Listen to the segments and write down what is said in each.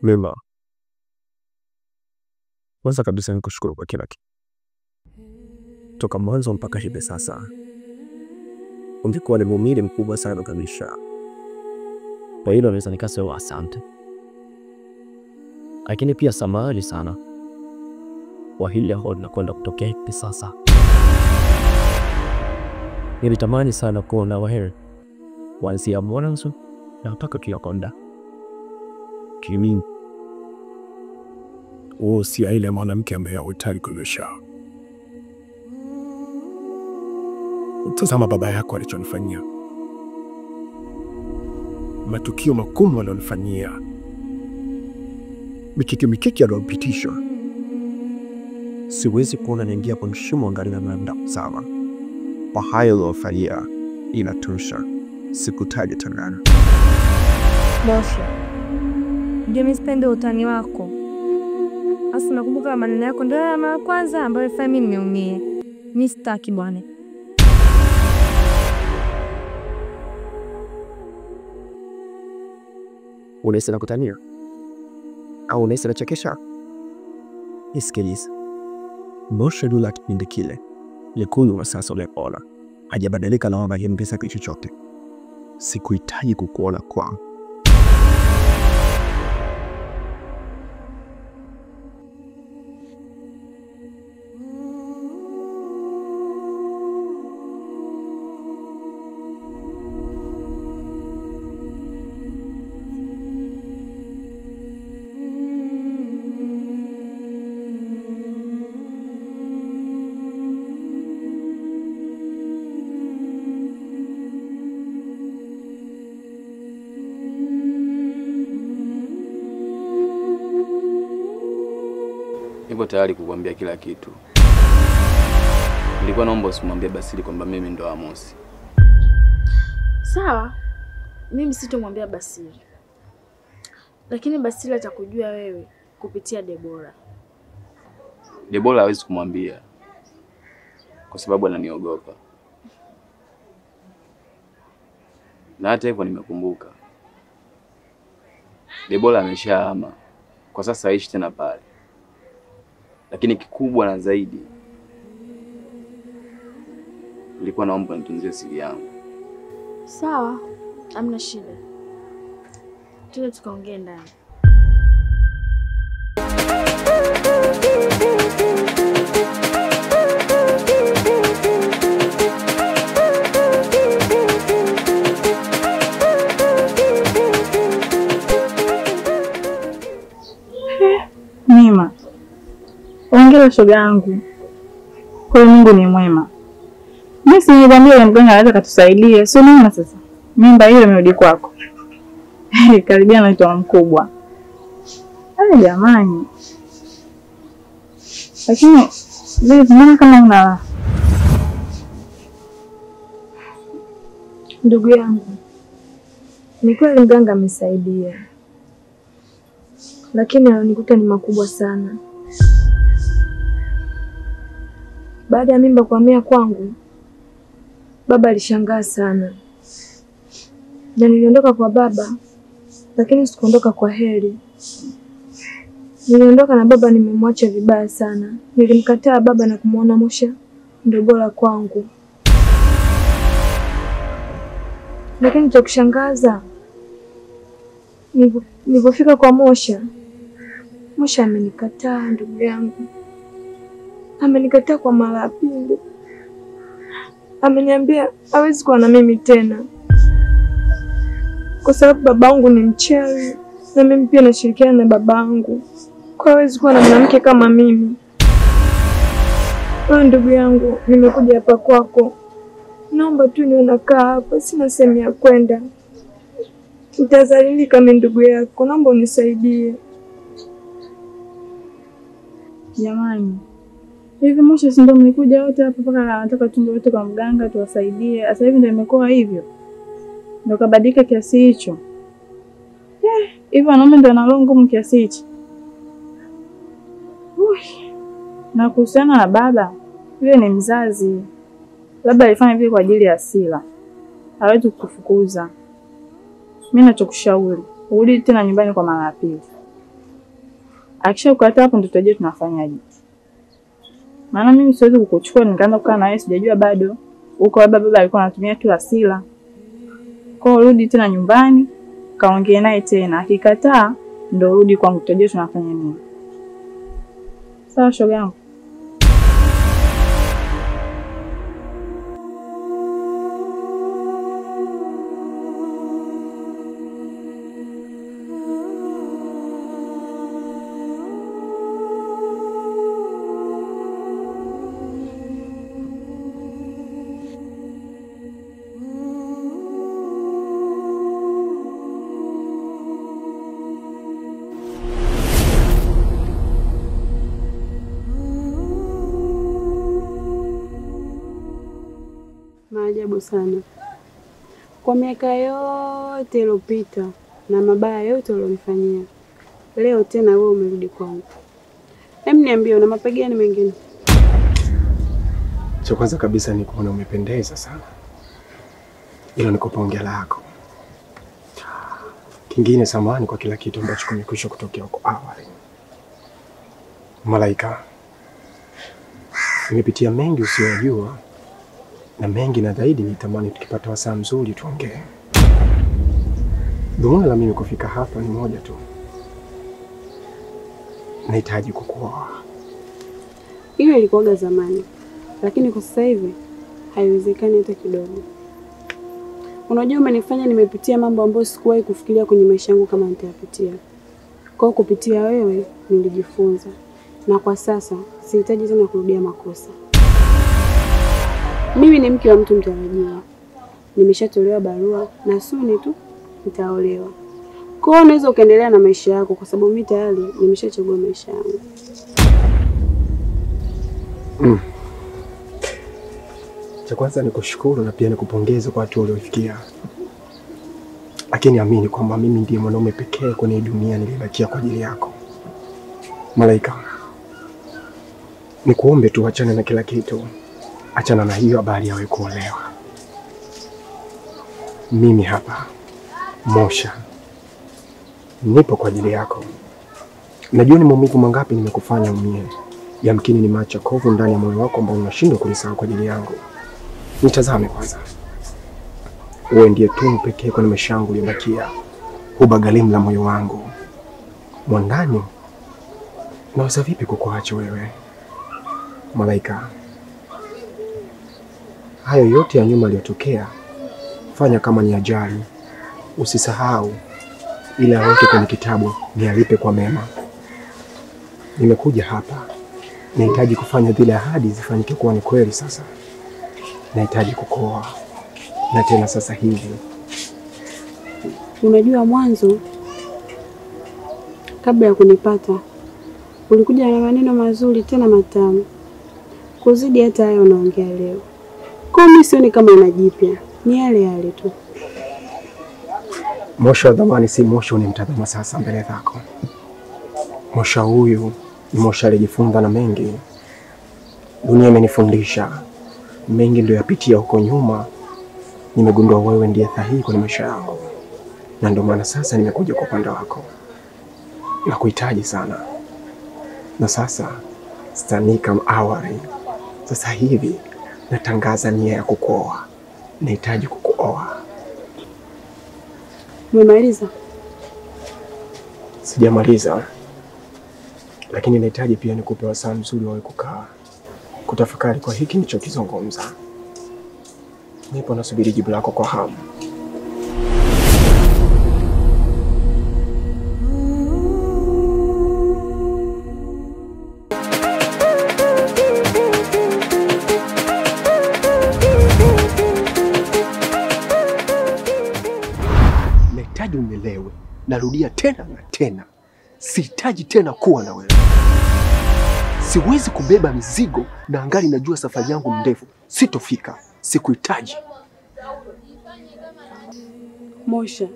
Mema, kwanza kabisa nikushukuru kwa kila kitu. Toka mwanzo mpaka hivi sasa ungekuwa ni muumini mkubwa sana kabisa. Kwa hilo naweza nikasema asante. Lakini pia samahani sana kwa hili ambalo linakwenda kutokea hivi sasa. Nilitamani sana kuona wewe kuanzia mwanzo na mpaka tunakonda. Kimi, wewe si aina mwanamke ambaye hutaki kulisha. Tazama baba yako alichonifanyia. Matukio makubwa alionifanyia. Mikiki mikiki aliyopitisha. Siwezi kuona niingia kwa mshimo angali na mda sawa. Kwa hayo aliyofanyia inatosha. Sikutaje tena. Mosha, ndio mimi sipendi utani wako. Asa nakumbuka maneno yako ndio ya mara kwanza ambayo ilifanya mimi niumie. Mimi sitaki bwana. Unahisi nakutania au unahisi nachekesha? Nisikilize. Mosha Dula kipindi kile Likulu wa sasa ulipoona hajabadilika na wala hajamtesa kitu chochote. Sikuhitaji kukuona kwangu. Nipo tayari kukuambia kila kitu. Nilikuwa naomba usimwambie Basili kwamba mimi ndo Amosi. Sawa, mimi sitomwambia Basili. Lakini Basili atakujua wewe kupitia Debora. Debora hawezi kumwambia kwa sababu ananiogopa. Na hata hivyo nimekumbuka, Debora ameshahama. Kwa sasa haishi tena pale. Lakini kikubwa na zaidi, nilikuwa naomba nitunzie siri yangu. Sawa, hamna shida. Twende tukaongee ndani. Mima, ongea shoga yangu. Kwa Mungu ni mwema. Mimi si nilikwambia yule mganga anaweza katusaidia. Sio nini sasa? Mimba hiyo imerudi kwako. Karibia naitwa mkubwa. Ah jamani. Lakini wewe mbona kama una ndugu yangu? Ni kweli mganga amesaidia. Lakini alionikuta ni makubwa sana. Baada ya mimba kuhamia kwangu, baba alishangaa sana. Na niliondoka kwa baba, lakini sikuondoka kwa heri. Niliondoka na baba nimemwacha vibaya sana. Nilimkataa baba na kumuona Mosha ndio bora kwangu. Lakini cha kushangaza, nilipofika kwa Mosha, Mosha amenikataa ndugu yangu. Amenikataa kwa mara ya pili. Ameniambia hawezi kuwa na mimi tena kwa sababu babangu ni mchawi na mimi pia nashirikiana na babangu. Kwa hawezi kuwa na mwanamke kama mimi. Wewe ndugu yangu, nimekuja hapa kwako. Naomba tu niwe nakaa hapa, sina sehemu ya kwenda. Nitazalilika mimi ndugu yako, naomba unisaidie. Jamani, hivi Mosha si ndio mlikuja wote hapa mpaka anataka tunge wote kwa mganga tuwasaidie. Sasa hivi ndio imekuwa hivyo. Ndio kabadilika kiasi hicho. Hivi wanaume ndio wana roho ngumu kiasi hichi. Na kuhusiana na baba, yule ni mzazi. Labda alifanya vile kwa ajili ya hasira. Hawezi kukufukuza. Mimi nachokushauri, urudi tena nyumbani kwa mara ya pili. Akishakukataa hapo ndio tutajua tunafanyaje. Maana mimi siwezi kukuchukua nikaanza kukaa na wewe, sijajua bado. Huko baba alikuwa anatumia tu hasira. Kwa hiyo rudi tena nyumbani, kaongee naye tena. Akikataa ndio rudi kwangu, tutajua tunafanya nini. Sawa shoga yangu. Maajabu sana. Kwa miaka yote iliyopita na mabaya yote ulionifanyia, leo tena wewe umerudi kwangu. Hem, niambie una mapigano mengine? Cha kwanza kabisa ni kuona umependeza sana. Ilo nikupa hongera lako. Kingine, samahani kwa kila kitu ambacho kimekwisha kutokea huko awali. Malaika, nimepitia mengi usiyojua na mengi na zaidi nitamani tukipata wasaa mzuri tuongee. Dhumuni la mimi kufika hapa ni moja tu. Nahitaji kukuoa. Hiyo ilikuwa zamani, lakini kwa sasa hivi haiwezekani hata kidogo. Unajua umenifanya nimepitia mambo ambayo sikuwahi kufikiria kwenye maisha yangu kama nitayapitia. Kwa kupitia wewe nilijifunza, na kwa sasa sihitaji tena kurudia makosa. Mimi ni mke wa mtu mtarajiwa. Nimeshatolewa barua na suni tu nitaolewa. Kwa hiyo unaweza ukaendelea na maisha yako kwa sababu mimi tayari nimeshachagua maisha yangu. Cha kwanza ni kushukuru na pia nikupongeze kwa hatua uliofikia. Lakini amini kwamba mimi ndiye mwanaume pekee kwenye dunia niliyebakia kwa ajili yako. Malaika, nikuombe tu achane na kila kitu. Achana na hiyo habari ya wewe kuolewa. Mimi hapa Mosha nipo kwa ajili yako. Najua ni maumivu mangapi nimekufanya umie. Yamkini ni macho kovu ndani ya moyo wako ambao unashindwa kunisahau kwa ajili yangu. Nitazame kwanza. Wewe ndiye tu pekee kwenye maisha yangu uliyobakia. Huba galimu la moyo wangu. Mwandani, naweza vipi kukuacha wewe? Malaika, hayo yote ya nyuma yaliyotokea, fanya kama ni ajali. Usisahau, ila yote kwenye kitabu nialipe kwa mema. Nimekuja hapa, nahitaji kufanya zile ahadi zifanyike kuwa ni kweli sasa. Nahitaji kukoa, na tena sasa hivi. Unajua mwanzo, kabla ya kunipata, ulikuja na maneno mazuri tena matamu kuzidi hata hayo unaongea leo. Kwa mimi sioni kama unajipya, ni yale yale tu. Mosha wa dhamani si Mosha unimtazama sasa mbele zako. Mosha huyu ni Mosha alijifunza na mengi. Dunia imenifundisha mengi ndio yapitia huko nyuma. Nimegundua wewe ndiye sahihi kwenye maisha yangu, na ndio maana sasa nimekuja kwa upande wako. Nakuhitaji sana. Na sasa sitani kama awali. Sasa hivi natangaza nia ya kukuoa. Nahitaji kukuoa. Umemaliza? Sijamaliza. Lakini nahitaji pia nikupe wasaa mzuri wa kukaa kutafakari kwa hiki nilichokizungumza. Nipo nasubiri jibu lako kwa hamu. Nahitaji unielewe. Narudia tena na tena. Sihitaji tena kuwa na wewe. Siwezi kubeba mizigo na angali najua safari yangu ndefu. Sitofika. Sikuhitaji. Mosha,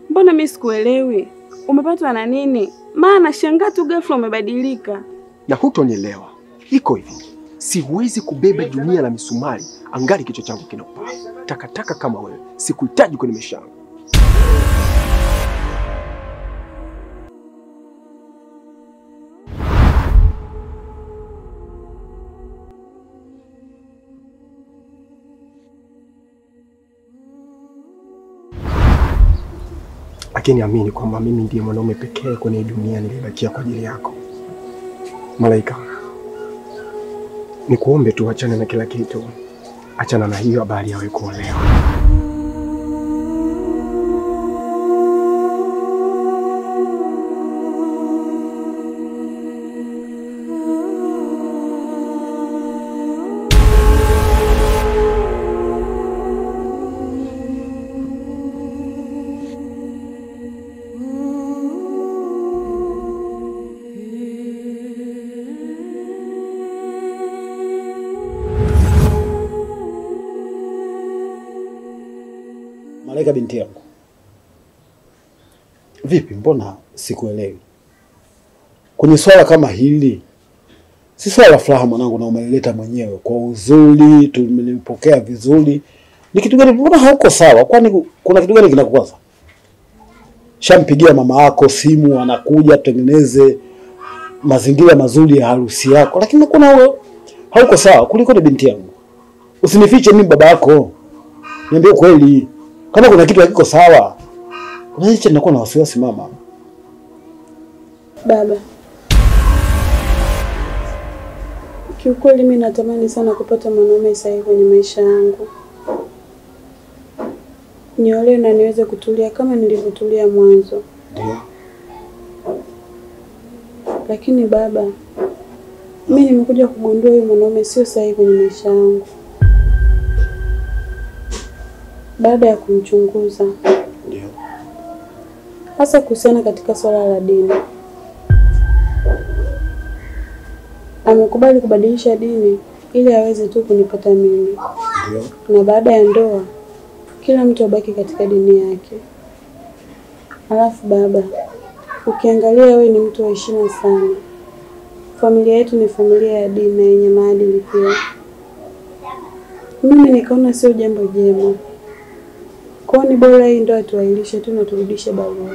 mbona mimi sikuelewi? Umepatwa na nini? Maana shangaa tu ghafla umebadilika. Na hutonielewa. Iko hivi. Siwezi kubeba dunia la misumari angali kichwa changu kinapaa. Takataka kama wewe. Sikuhitaji kwenye maisha yangu. Lakini amini kwamba mimi ndiye mwanaume pekee kwenye dunia niliyebakia kwa ajili yako. Malaika, nikuombe tu achane na kila kitu. Achana na hiyo habari ya wewe kuolewa. Malaika binti yangu, vipi, mbona sikuelewi? Kwenye swala kama hili, si swala la furaha mwanangu, na umelileta mwenyewe kwa uzuri, tumelipokea vizuri. Ni kitu gani, mbona hauko sawa? Kwani kuna kitu gani kinakukwaza? Shampigia mama yako simu, anakuja tutengeneze mazingira mazuri ya harusi yako, lakini kuna hauko sawa. Kuliko ni binti yangu, usinifiche mimi baba yako, niambie ukweli. Kama kuna kitu hakiko sawa, kuna hicho ninakuwa na wasiwasi mama. Baba, kiukweli mimi natamani sana kupata mwanaume sahihi kwenye maisha yangu. Niolewe na niweze kutulia kama nilivyotulia mwanzo. Ndio. Lakini baba, mimi nimekuja kugundua huyu mwanaume sio sahihi kwenye maisha yangu. Baada ya kumchunguza, ndio, hasa kuhusiana katika swala la dini, amekubali kubadilisha dini ili aweze tu kunipata mimi. Ndio. Na baada ya ndoa kila mtu abaki katika dini yake. Alafu baba, ukiangalia wewe ni mtu wa heshima sana. Familia yetu ni familia ya dini na yenye maadili pia. Mimi nikaona sio jambo jema. Kwa ni bora hii ndoa tuahirishe tu na turudishe barua.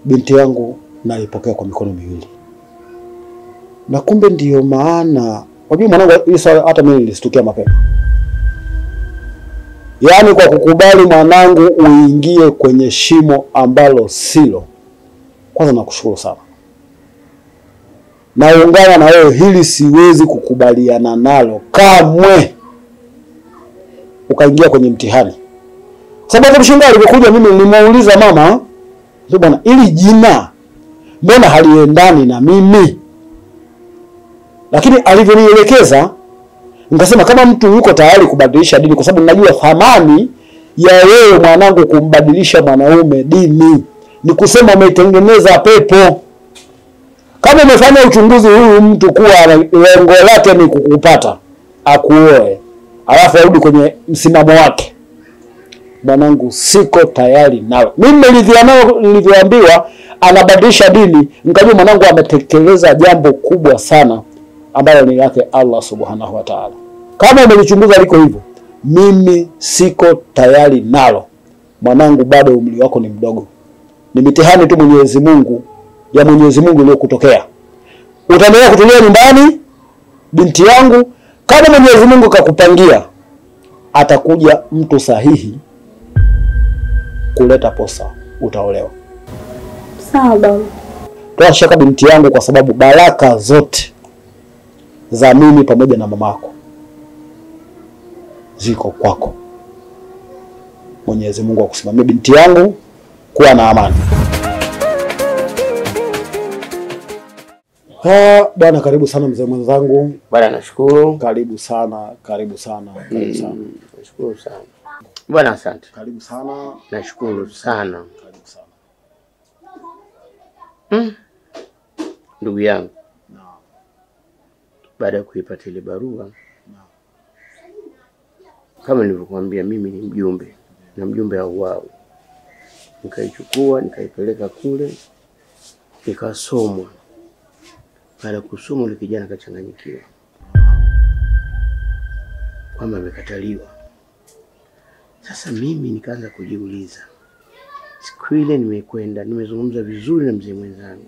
Binti yangu naipokea kwa mikono miwili. Na kumbe ndiyo maana, unajua mwanangu, hili swala hata mimi nilistukia mapema. Yaani kwa kukubali mwanangu uingie kwenye shimo ambalo silo. Kwanza nakushukuru sana. Naungana na wewe, hili siwezi kukubaliana nalo kamwe. Ukaingia kwenye mtihani. Sababu mshangaa alipokuja mimi nilimuuliza mama, bwana, ili jina mbona haliendani na mimi? Lakini alivyonielekeza nikasema kama mtu yuko tayari kubadilisha dini, kwa sababu ninajua thamani ya wewe mwanangu kumbadilisha mwanaume dini ni kusema umeitengeneza pepo. Kama umefanya uchunguzi huyu mtu kuwa lengo lake ni kukupata, akuoe, alafu arudi kwenye msimamo wake, mwanangu siko tayari nawe. Mimi nilivyoambiwa nilivyoambiwa anabadilisha dini, nikajua mwanangu ametekeleza jambo kubwa sana ambalo ni lake Allah Subhanahu wa Ta'ala. Kama umelichunguza liko hivyo, mimi siko tayari nalo. Mwanangu bado umri wako ni mdogo. Ni mitihani tu Mwenyezi Mungu ya Mwenyezi Mungu iliyokutokea. Utaendelea kutulia nyumbani binti yangu, kama Mwenyezi Mungu kakupangia atakuja mtu sahihi kuleta posa, utaolewa. Sawa baba. Toa shaka binti yangu, kwa sababu baraka zote za mimi pamoja na mamako ziko kwako. Mwenyezi Mungu akusimamie binti yangu, kuwa na amani. Bwana karibu sana mzee mwenzangu. Bwana nashukuru. Karibu sana, karibu sana, karibu sana. Nashukuru sana. Bwana asante. Karibu sana. Nashukuru sana. Karibu sana. Ndugu yangu. Naam. Baada ya kuipata ile barua, naam, kama nilivyokuambia mimi ni mjumbe na mjumbe hauawi. Nikaichukua nikaipeleka kule nikasomwa. Baada ya kusoma yule kijana akachanganyikiwa kwamba amekataliwa. Sasa mimi nikaanza kujiuliza. Siku ile nimekwenda nimezungumza vizuri na mzee mwenzangu,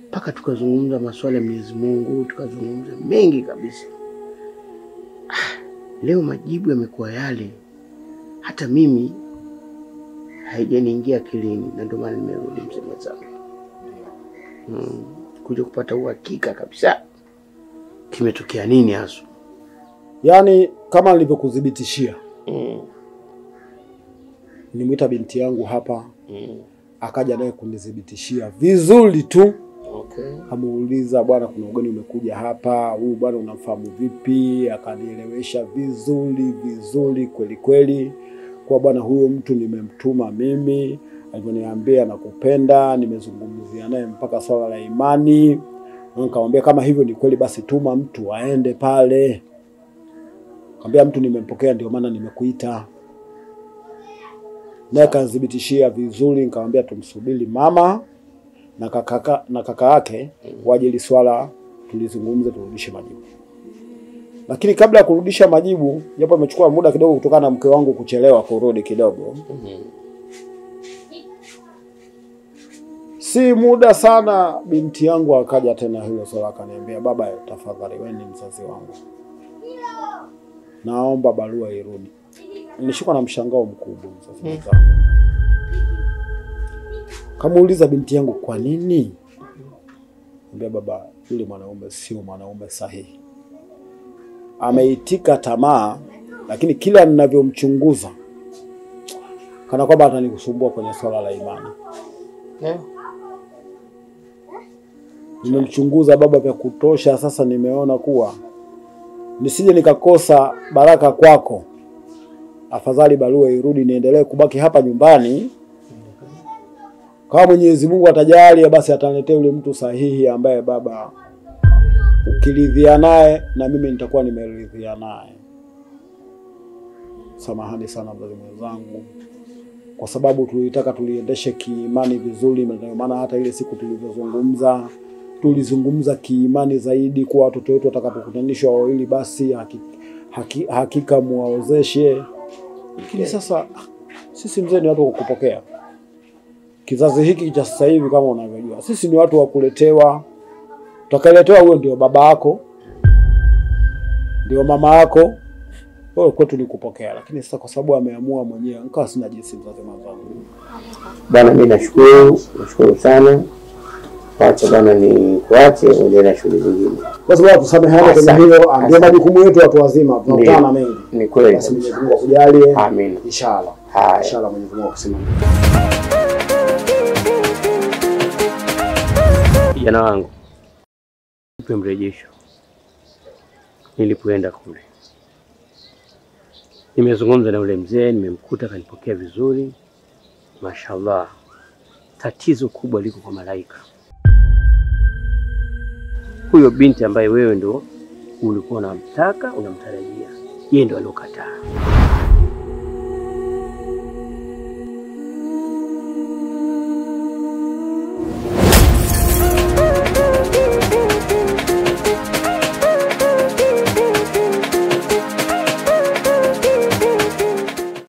mpaka tukazungumza masuala ya Mwenyezi Mungu, tukazungumza mengi kabisa. Leo majibu yamekuwa yale, hata mimi Haijaniingia akilini na ndio maana nimerudi mzee mwenzangu. Kuja kupata uhakika kabisa kimetokea nini hasa. Yaani kama nilivyokuthibitishia. Nimuita binti yangu hapa. Akaja naye kunithibitishia vizuri tu. Okay. Kamuuliza, bwana kuna ugeni umekuja hapa, huyu bwana unamfahamu vipi? Akanielewesha vizuri vizuri kweli kweli. Kwa bwana huyo mtu nimemtuma mimi, alivyoniambia nakupenda, nimezungumzia naye mpaka swala la imani. Nikamwambia kama hivyo ni kweli basi tuma mtu aende pale. Nikamwambia mtu nimempokea ndio maana nimekuita. Naye kanithibitishia vizuri, nikamwambia tumsubiri mama na kaka yake waje ili swala tulizungumze turudishe majibu. Lakini kabla ya kurudisha majibu, japo imechukua muda kidogo kutokana na mke wangu kuchelewa kurudi kidogo. Si muda sana binti yangu akaja tena hilo swala akaniambia, baba tafadhali wewe ni mzazi wangu, naomba barua irudi. Nilishikwa na mshangao mkubwa mzazi wangu. Kamuuliza binti yangu kwa nini? Niambia baba yule mwanaume sio mwanaume sahihi. Ameitika tamaa, lakini kila ninavyomchunguza kana kwamba atanikusumbua kwenye swala la imani. Nimemchunguza baba vya kutosha, sasa nimeona kuwa nisije nikakosa baraka kwako. Afadhali barua irudi niendelee kubaki hapa nyumbani. Kama Mwenyezi Mungu atajali basi ataniletea yule mtu sahihi ambaye baba ukiridhia naye na mimi nitakuwa nimeridhia naye. Samahani sana mzazi mwenzangu, kwa sababu tulitaka tuliendeshe kiimani vizuri, maana hata ile siku tulivyozungumza tulizungumza kiimani zaidi kwa watoto wetu watakapokutanishwa wawili basi hakika muwaozeshe. Lakini sasa sisi mzee ni watu wa kupokea. Kizazi hiki cha sasa hivi kama unavyojua, sisi ni watu wa kuletewa. Utakaletewa huyo ndio baba yako, ndio mama yako. Wewe kwetu ni kupokea, lakini sasa kwa sababu ameamua mwenyewe, nikawa sina jinsi mzazi mwenzangu. Bana mimi nashukuru, nashukuru sana. Acha bana ni kuache uendelee na shughuli zingine. Basi bwana tusameheane kwenye hilo, ndio majukumu yetu watu wazima, tunakutana mengi. Ni kweli. Basi Mwenyezi Mungu akujalie. Amina. Inshallah. Inshallah Mwenyezi Mungu akusimamie. Kijana wangu, nipe mrejesho. Nilipoenda kule nimezungumza na ule mzee, nimemkuta akanipokea vizuri. Mashallah. Tatizo kubwa liko kwa Malaika. Huyo binti ambaye wewe ndo ulikuwa unamtaka, unamtarajia, yeye ndo aliokataa.